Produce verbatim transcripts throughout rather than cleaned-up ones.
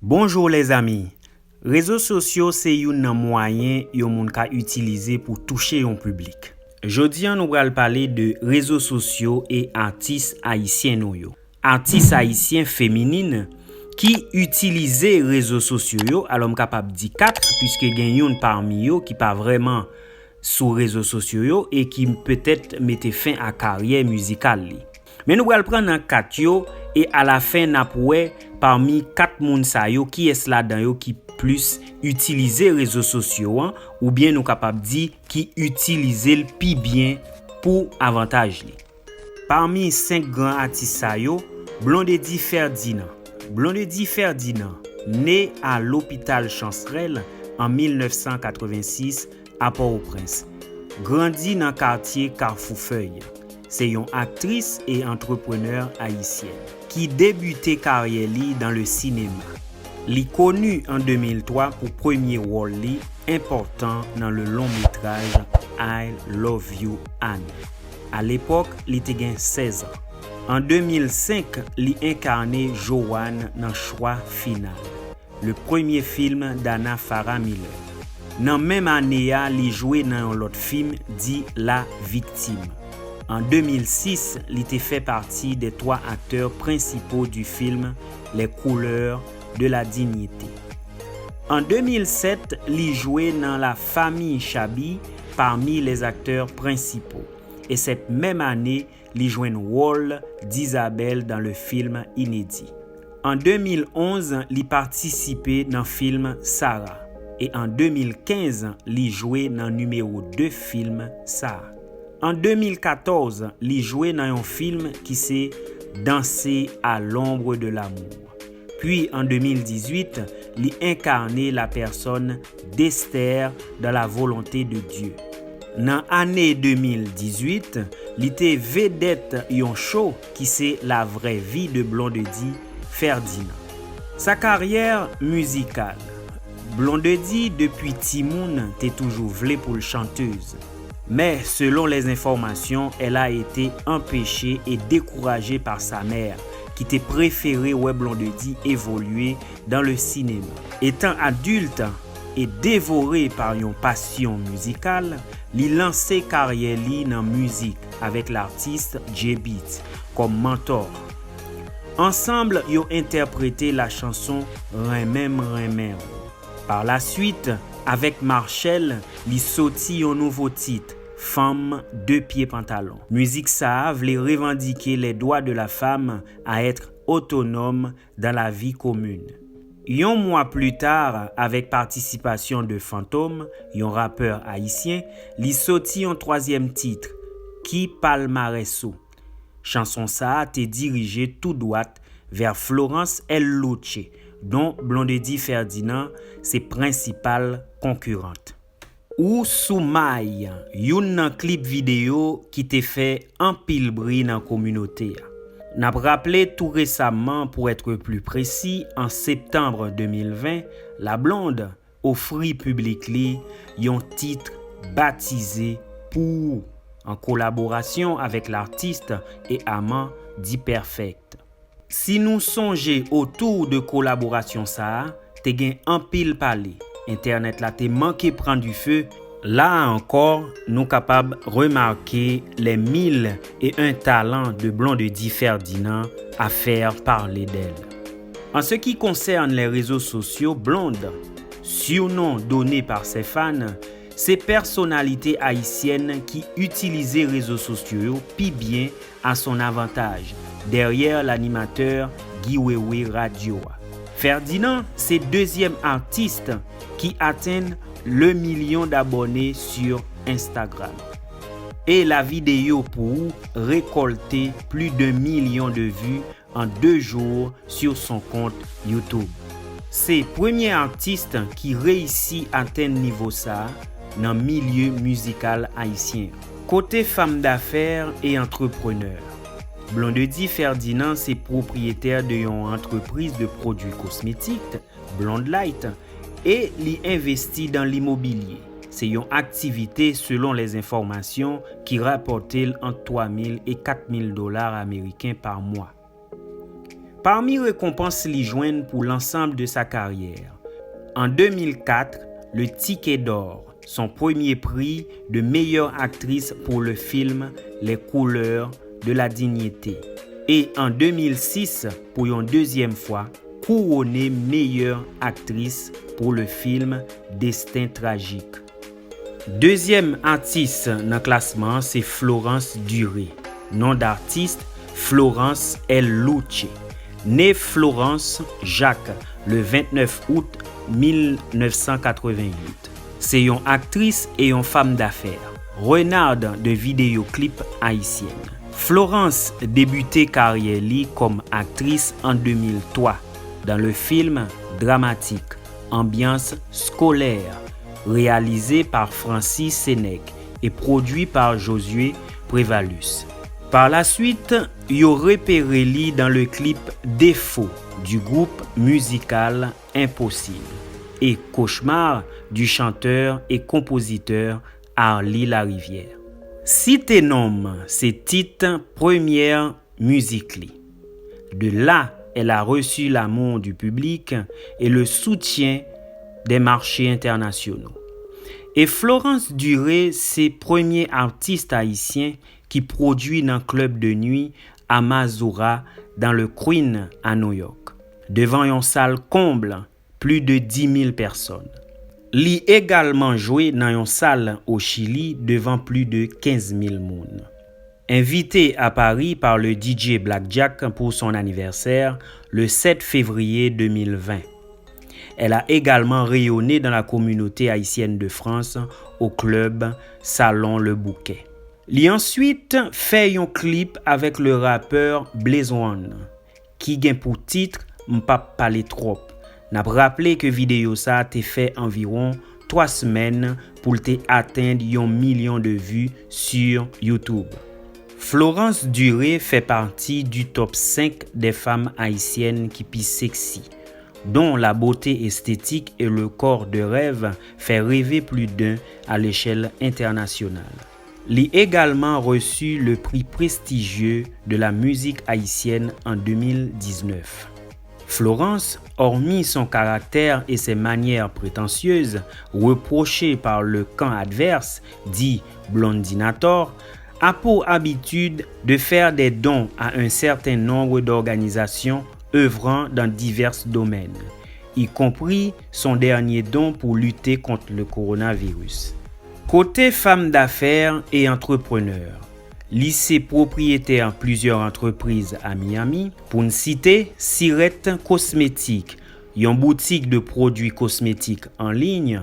Bonjou lèzanmi. Rezo sosyo se youn nan mwayen yon moun ka itilize pou touche yon piblik. Jodi a nou pral pale de rezo sosyo e atis ayisyen nou yo. Atis ayisyen feminin ki itilize rezo sosyo yo, alò m kapab di kat, piske gen youn pami yo ki pa vrèman sou rezo sosyo yo e ki petèt mete fen a karyè mizikal li. Men nou pral pran nan kat yo e alafen n ap wè pami kat moun sa yo kiyès ladan yo ki plis itilize rezo sosyo an oubyen nou kapab di ki itilize l pi byen pou avantaj li. Pami senk gran atis sa yo, Blondedy Ferdinand. Blondedy Ferdinand ne a lopital Chansrèl an mil nèf san katrevensis a Pòtoprens. Grandi nan katye Kafou Fèy. Se yon aktris e antreprenè ayisyèn ki debite karyè li dan le sinema. Li koni an de mil twa pou premye wòl li enpòtan nan le long metraj I Love You Annie. A lepòk, li te gen sèz an. An de mil senk, li enkane Joanne nan Chwa Final, le premye fim Dana Farah Miller. Nan menm ane a, li jwe nan yon lòt fim, di La Victime. An de mil sis, li te fè pati de twa aktè prensipo di fim Les Couleurs de la Dignité. An de mil sèt, li jwe nan La Famille Chabi pami les acteurs principaux. E sèt menm ane, li jwenn wòl Dizabèl dan le fim inedi. An de mil onz, li patisipe nan fim Sara. E an de mil kenz, li jwe nan nimewo de fim sa a. An de mil katòz, li jwe nan yon fim ki se Danser à l'ombre de l'amour. Puis, en deux mille dix-huit, li enkane la pèsòn d'Esther dans La Volonté de Dieu. Nan ane de mil dizuit, li te vedèt yon cho ki se La vraie vie de Blondedy Ferdinand. Sa karyè mizikal. Blondedy, depi timoun, te toujou vle pou l chantez. Mais, selon les informations, elle a été empêchée et découragée par sa mère, qui te préféré wè Blondedy évoluer dans le cinéma. Étant adulte et dévorée par yon passion musicale, li lanse karyè li nan mizik avèk l'artiste J-Beatz kòm mentor. Ansanm, yo entèprete la chanson Renmen m renmen w. Par la suite, avèk Marchel, li soti yon nouvo tit, Fanm de pye pantalon. Mizik sa a vle revandike les droits de la femme à être autonome dans la vie commune. Yon mwa pli ta, avèk patisipasyon de Fantom, yon rapè ayisyen, li soti yon twazyèm tit, Ki palmarès ou? Chanson sa a te dirije tou dwat vè Florence El Louche, dont Blondedy Ferdinand se prensipal konkirant. Ou sou may, youn nan klip videyo ki te fè anpil bri nan kominote a. N ap raple tou resaman, pou être plus précis, an septanm de mil ven, La Blonde ofri piblik li yon tit batize Pou Ou, an kolaborasyon avèk l'artiste et amant D-Perfect. Si nou sonje otou de kolaborasyon sa a, te gen anpil pale. Entènèt la te manke pran dife. La a ankò, nou kapab remake les mille et un talents de Blondedy Ferdinand à faire parler d'elle. En ce qui concerne les réseaux sociaux, Blonde, surnom donné par ses fans, se pèsonalite ayisyèn ki itilize rezo sosyo yo pi byen à son avantage, derrière l'animateur Guy Wewe radyo a. Ferdinand se dezyèm atis ki atenn le milyon d'abonnés sur Instagram. E la videyo Pou Ou rekòlte plis d'un milyon de vues en deux jours sur son compte YouTube. Se premye atis ki reyisi atenn nivo sa a nan milye mizikal ayisyen. Kote fanm dafè e antreprenè, Blondedy Ferdinand se pwopriyetè de yon antrepriz de pwodui kosmetik, Blonde Light, e li envesti dan limobilye. Se yon aktivite, selon les informations, ki rapòte l ant twa mil e kat mil dola ameriken pa mwa. Parmi rékonpans li jwenn pou l'ensemble de sa carrière, en deux mille quatre, le Ticket d'Or, son premier prix de meilleure actrice pour le film Les Couleurs de la Dignité, e an de mil sis, pou yon dezyèm fwa, kouwone meyè aktris pou le film Destin Tragique. Dezyèm atis nan klasman an se Florence Duré, non d'atis Florence El Luce, née Florence Jacques le vingt-neuf août mil nèf san katreven uit. Se yon aktris e yon fanm dafè, renarde de videyo klip ayisyèn. Florence debite karyè li kòm aktris an de mil twa dans le film dramatique Ambiance scolaire, réalisé par Francis Sénèque et produit par Josué Prévalus. Par la suite, yo repere li dans le clip Défaut du groupe musical Impossible et Cauchemar du chanteur et compositeur Arly Larivière. Site nonm se tit premyè mizik li. De là, elle a reçu l'amour du public et le soutien des marchés internationaux. E Florence Duré se premye atis ayisyen ki pwodui nan club de nuit Amazura dans le Queen à New York, devan yon sal konb, plis de dis mil pèsòn. Li egalman jwe nan yon sal o Chili devan plis de kenz mil moun. Invitée à Paris par le D J Blackjack pour son anniversaire, le sept février deux mille vingt. Elle a également rayonné dans la communauté haïtienne de France au club Salon Le Bouquet. Li answit fè yon klip avèk le rapè Blaze One, ki gen pou tit M p ap pale twòp. N ap raple ke videyo sa a te fè anviwon twa semèn pou l te atenn yon milyon de vues sur YouTube. Florence Duré fait partie du top cinq des femmes haïtiennes qui pi sexy, dont la beauté esthétique et le corps de rêve fait rêver plus d'un à l'échelle internationale. Li également reçu le prix prestigieux de la musique haïtienne en deux mille dix-neuf. Florence, hormis son caractère et ses manières prétentieuses, reprochées par le camp adverse, dit Blondinator, a pour habitude de faire des dons à un certain nombre d'organisations œuvrant dans divers domaines, y compris son dernier don pour lutter contre le coronavirus. Kote fanm dafè e antreprenè, li se pwopriyetè plizyè antrepriz a Miami, pou n site Sirèt Kosmetik, yon boutik de pwodui kosmetik an liy,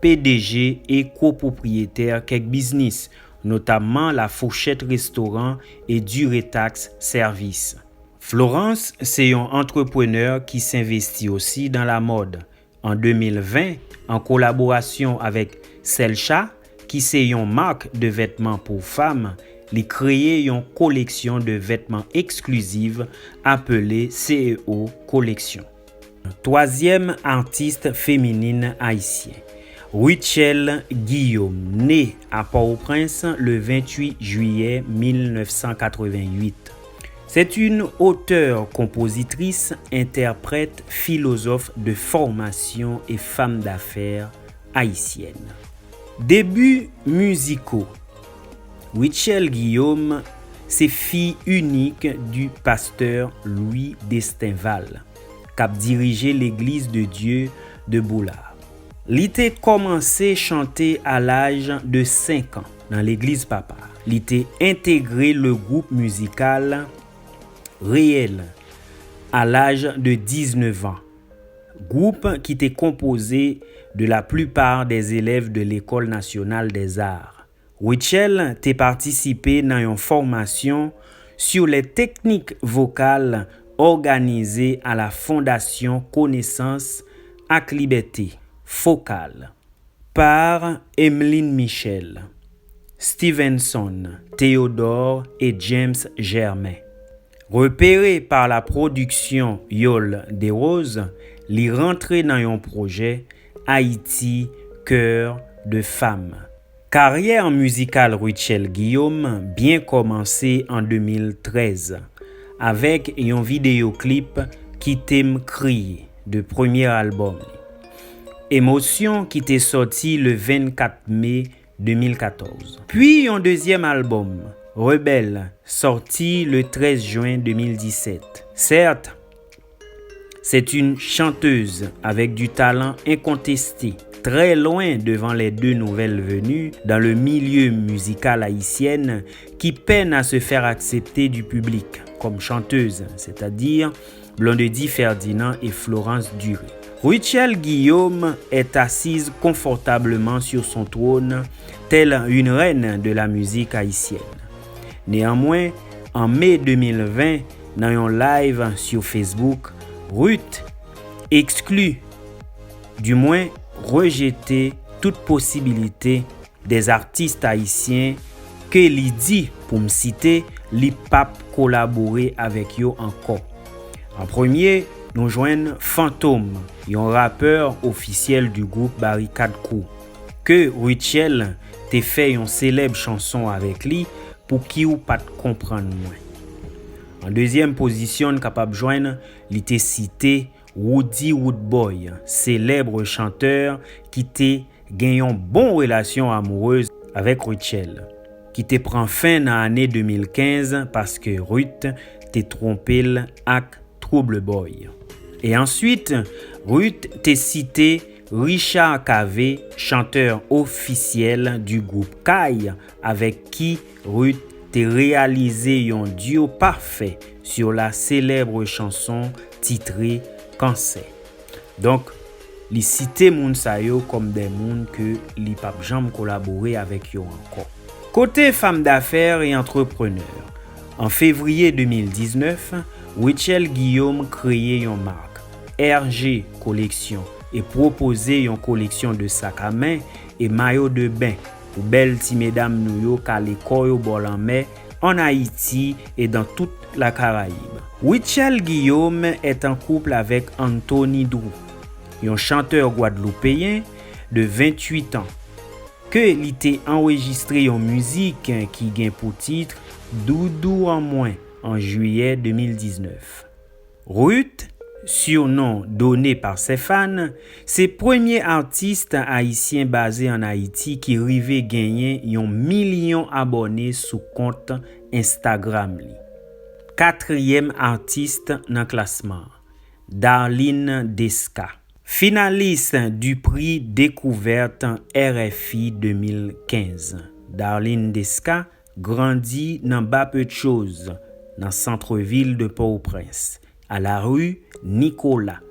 P D G e kopwopriyetè kèk biznis, notamman La Fourchette Restaurant e Duretax Service. Florence se yon antreprenè ki s'investit aussi dans la mode. En deux mille vingt, en collaboration avec Selcha, ki se yon mak de vètman pou fanm, li kreye yon koleksyon de vètman eksklizif apele C E O Collection. Twazyèm atis feminin ayisyen, Rutshelle Guillaume, née à Port-au-Prince le vingt-huit juillet mille neuf cent quatre-vingt-huit. C'est une auteure, compositrice, interprète, philosophe de formation et femme d'affaires haïtienne. Débuts musicaux. Rutshelle Guillaume se fi inik di pastè Louis Destinval, k ap dirije Legliz de Dye de Boulard. Li te kòmanse chante a laj de senk an nan legliz papa. Li te entegre le gwoup mizikal Réel a laj de diznèf an, gwoup ki te konpoze de la plupart des élèves de l'École nationale des arts. Rutshelle te patisipe nan yon fòmasyon sur les techniques vocales organisée à la Fondation Connaissance ak Libète, Fokal, par Emeline Michel, Stevenson, Théodore et James Germain. Repéré par la production Yole Desroses, li rantre nan yon pwojè Haïti, Cœur de Femme. Karyè mizikal Rutshelle Guillaume byen kòmanse an de mil trèz, avèk yon videyo klip Kite m kriye de premye albòm li, Emosyon, ki te sòti le vennkat me de mil katòz. Puis yon dezyèm albòm, Rebelle, sorti le treize juin deux mille dix-sept. Certes, c'est une chanteuse avec du talent incontesté, très loin devant les deux nouvelles venues dans le milieu musical haïtienne qui peinent à se faire accepter du public comme chanteuses, c'est-à-dire Blondedy Ferdinand et Florence Duré. Rutshelle Guillaume est assise confortablement sur son trône, telle une reine de la musique haïtienne. Néanmoins, en mai deux mille vingt, dans un live sur Facebook, Ruth exclut, du moins rejeté, toute possibilité des artistes haïtiens ke li di, pou m site, li p ap kolabore avèk yo ankò. An premye, nou jwenn Fantom, yon rapè ofisyèl du groupe Barikad Crew, ke Rutshelle te fè yon selèb chanson avèk li, Pouki w pa t konprann mwen. An dezyèm pozisyon, n kapab jwenn li te site Roody Roodboy, selèb chantè ki te gen yon bon relasyon amourez avèk Rutshelle, ki te pran fen nan ane de mil kenz paske Ruth te twonpe l ak Trouble Boy. E answit, Ruth te site Richard Cavé, chantè ofisyèl du groupe Kay, avèk ki Ruth te reyalize yon duo pafè sur la célèbre chanson titre Kansè. Donk, li site moun sa yo kòm de moun ke li p ap janm kolabore avèk yo ankò. Kote fanm dafè e antreprenè, an fevriye de mil diznèf, Rutshelle Guillaume kreye yon mak, R G Collection, e pwopoze yon koleksyon de sak a men e mayo de ben pou bèl ti medam nou yo kale kò yo bò lanmè, an Ayiti e dans toute la Caraïbe. Rutshelle Guillaume est en couple avec Anthony Drew, yon chantè gwadloupeyen de venntuit an, ke li te anrejistre yon mizik ki gen pou tit Doudou an mwen an jiyè de mil diznèf. Ruth, surnom donné par ses fans, se premye atis ayisyen baze an Ayiti ki rive genyen yon milyon abòne sou kont Instagram li. Katriyèm atis nan klasman an, Darline Desca, finaliste du prix Découverte R F I de mil kenz. Darline Desca grandi nan Bas Petchoz, nan santrevil de Pòtoprens, a la rue Nicolas.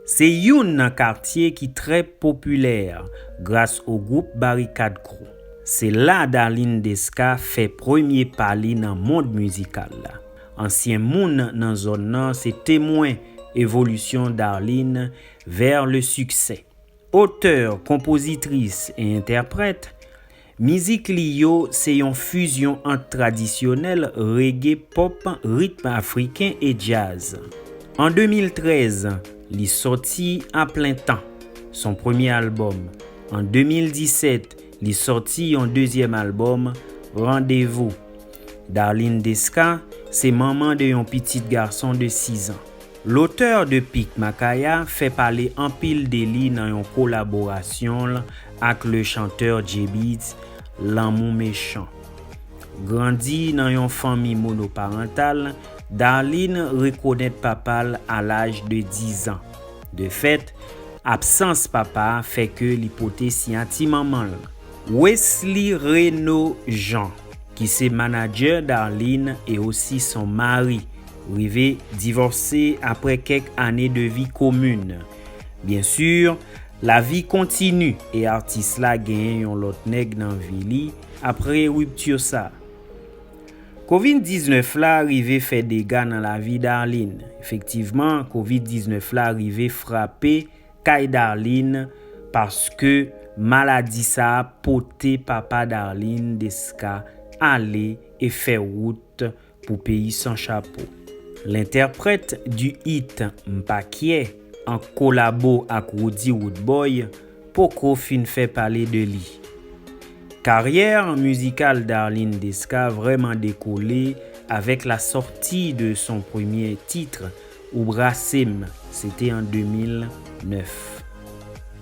Se youn nan katye ki trè popilè gras o gwoup Barikad Crew. Se la Darline Desca fè premye pa li nan mond mizikal la. Ansyen moun nan zòn nan se temwen evolisyon Darline vers le succès. Otè, konpozitris e entèprèt, mizik li yo se yon fizyon ant tradisyonèl reggae pop, ritm afriken e djaz. An de mil trèz, li sòti A Plen Tan, son premye albòm. An de mil disèt, li sòti yon dezyèm albòm, Randevou. Darline Desca se manman de yon pitit gason de sis an. Lotè de Pik Makaya fè pale anpil de li nan yon kolaborasyon l ak le chantè J-Beatz, Lanmou Mechan. Grandi nan yon fanmi monoparantal, Darline rekonèt papa l a laj de diz an. De fèt, absans papa a fè ke li pote siyati manman l. Wesley Reno Jean, ki se manadjè Darline e osi son mari, rive divòse apre kèk ane de vi komin. Byensi, lavi kontini e atis la genyen yon lòt nèg nan vi li apre ripti sa. Kovid diznèf la rive fè dega nan lavi Darline. Efektivman, kovid diznèf la rive frape kay Darline, paske maladi sa a pote papa Darline Desca ale e fè wout pou peyi san chapo. Lentèprèt du hit M Pa Kyè, an kolabo ak Roody Roodboy, poko fin fè pale de li. Karyè mizikal Darline Desca vrèman dekole avec la sortie de son premier titre, Ou Brase M, c'était en deux mille neuf.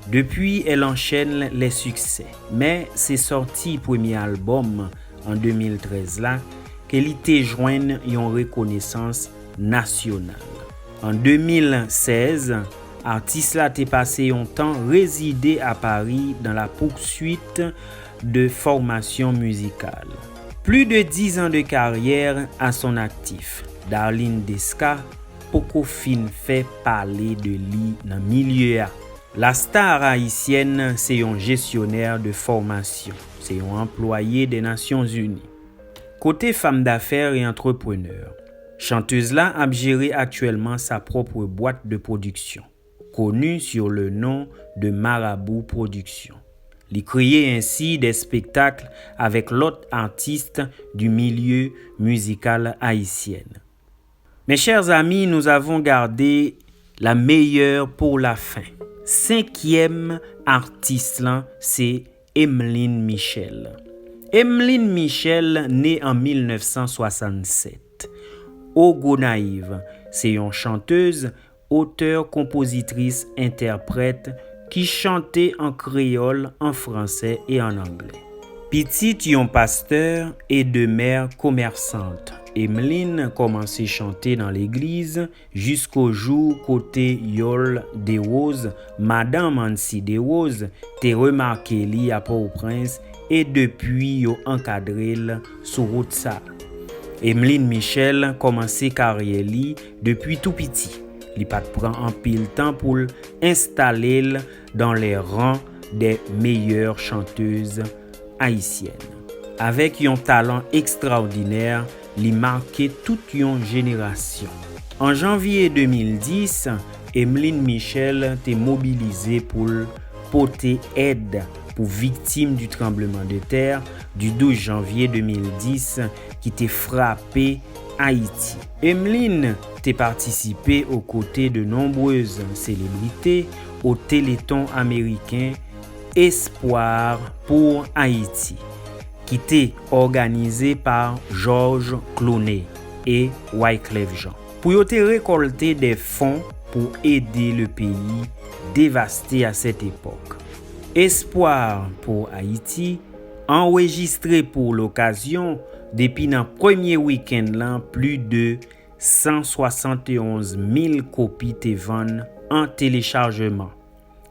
Depuis, elle enchaîne les succès, men se sòti premye albòm an de mil trèz la ke li te jwenn yon rekonesans nasyonal. An de mil sèz, atis la te pase yon tan rezide a Pari dans la poursuite de formations musicales. Plus de dix ans de carrière à son actif, Darline Desca poko fin fè pale de li nan milye a. La star ayisyèn se yon jesyonè de fòmasyon, se yon anplwaye dè Nasyonzini. Kote fanm dafè e antreprenè, chantez la ap jere aktyèlman sa pwòp bwat de pwodiksyon, koni sou le non de Marabout Production. Li kreye ensi de spektak avèk lòt atis du milye mizikal ayisyèn. Mes chers amis, nous avons gardé la meilleure pour la fin. Senkyèm atis lan se Emeline Michel. Emeline Michel ne an mil nèf san swasannsèt o Gonayiv. Se yon chantez, otè, konpozitris, entèprèt ki chante an kreyòl, an fransè e an anglè. Pitit yon pastè e de mè komèsant, Emeline kòmanse chante nan legliz jisko jou kote Yole Desroses, madanm Ancy Desroses, te remake li a Pòtoprens e depi yo ankadre l sou wout sa. Emeline Michel kòmanse karyè li depi tou piti. Li pa t pran anpil tan pou l enstale l dans les rangs des meilleures chanteuses haïtiennes. Avèk yon talan ekstraòdinè, li make tout yon jenerasyon. An janvye de mil dis, Emeline Michel te mobilize pou l pote èd pou viktim du tranbleman de tè du douz janvye de mil dis ki te frape Ayiti. Emeline te patisipe o kote de nonbrez selebrite o Téléthon ameriken Espoir pour Haïti, ki te òganize pa George Clooney e Wyclef Jean, pou yo te rekòlte de fon pou ede le peyi devaste a sèt epòk. Espoir pour Haïti anrejistre pou lokazyon, depi nan premye wikenn lan, plis de san swasanteonz mil kopi te vann an telechajman,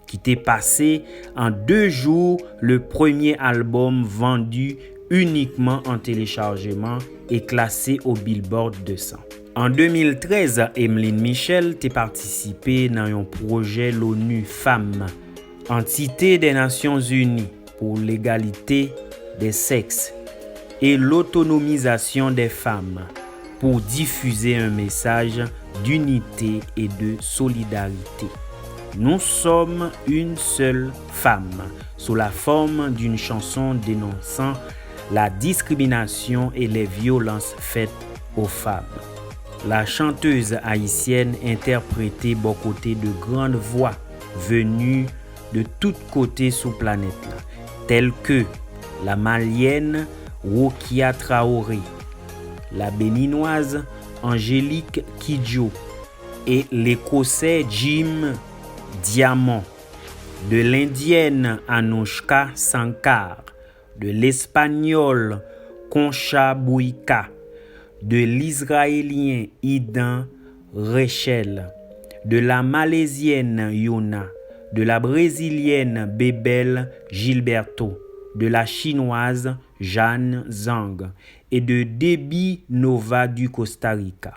ki te pase an de jou le premye albòm vandi inikman an telechajman e klase o Billboard de san. An de mil trèz, Emeline Michel te patisipe nan yon pwojè l'ONU Femmes, Entité des Nations Unies pour l'égalité des sexes et l'autonomisation des femmes, pour diffuser un message d'unité et de solidarité. Nous sommes une seule femme, sous la forme d'une chanson dénonçant la discrimination et les violences faites aux femmes. La chanteuse haïtienne interprète beaucoup de grandes voix venues de tout kote sou planèt la, tèl ke la Malyèn Rokia Traoré, la Béninoise Angélique Kidjo e Lekosè Jim Diamond, de l'Indienne Anouchka Shankar, de l'Espagnole Concha Buica, de l'Israélien Idan Reshel, de la Malaisienne Yona, de la Brésilienne Bebel Gilberto, de la Chinoise Jeanne Zhang et de Debbie Nova du Costa Rica.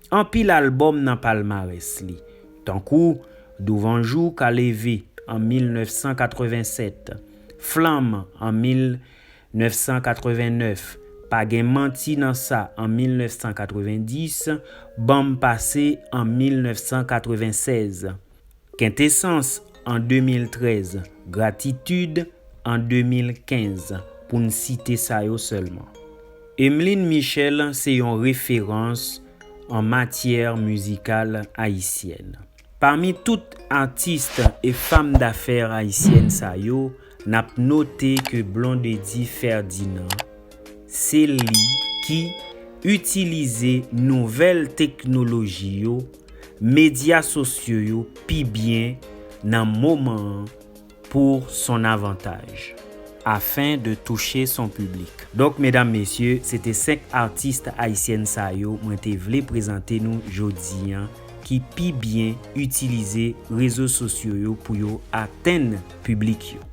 Anpil albòm nan palmarès li, tankou Douvan Jou ka leve an mil nèf san katrevennsèt, Flanm an mil nèf san katrevennnèf, Pa gen manti nan sa an mil nèf san katrevendis, Ban m pase an mil nèf san katrevensèz, Kentesans an de mil trèz, Gratitid an de mil kenz, pou n site sa yo sèlman. Emeline Michel se yon referans an matyè mizikal ayisyèn. Pami tout atis e fanm dafè ayisyèn sa yo, n ap note ke Blondedy Ferdinand, se li ki itilize nouvèl teknoloji yo, medya sosyo yo pi byen nan moman an pour son avantaj, afin de toucher son public. Donk, medam, mesye, se te senk atis ayisyèn sa yo mwen te vle prezante nou jodi an ki pi byen itilize rezo sosyo yo pou yo atenn piblik yo.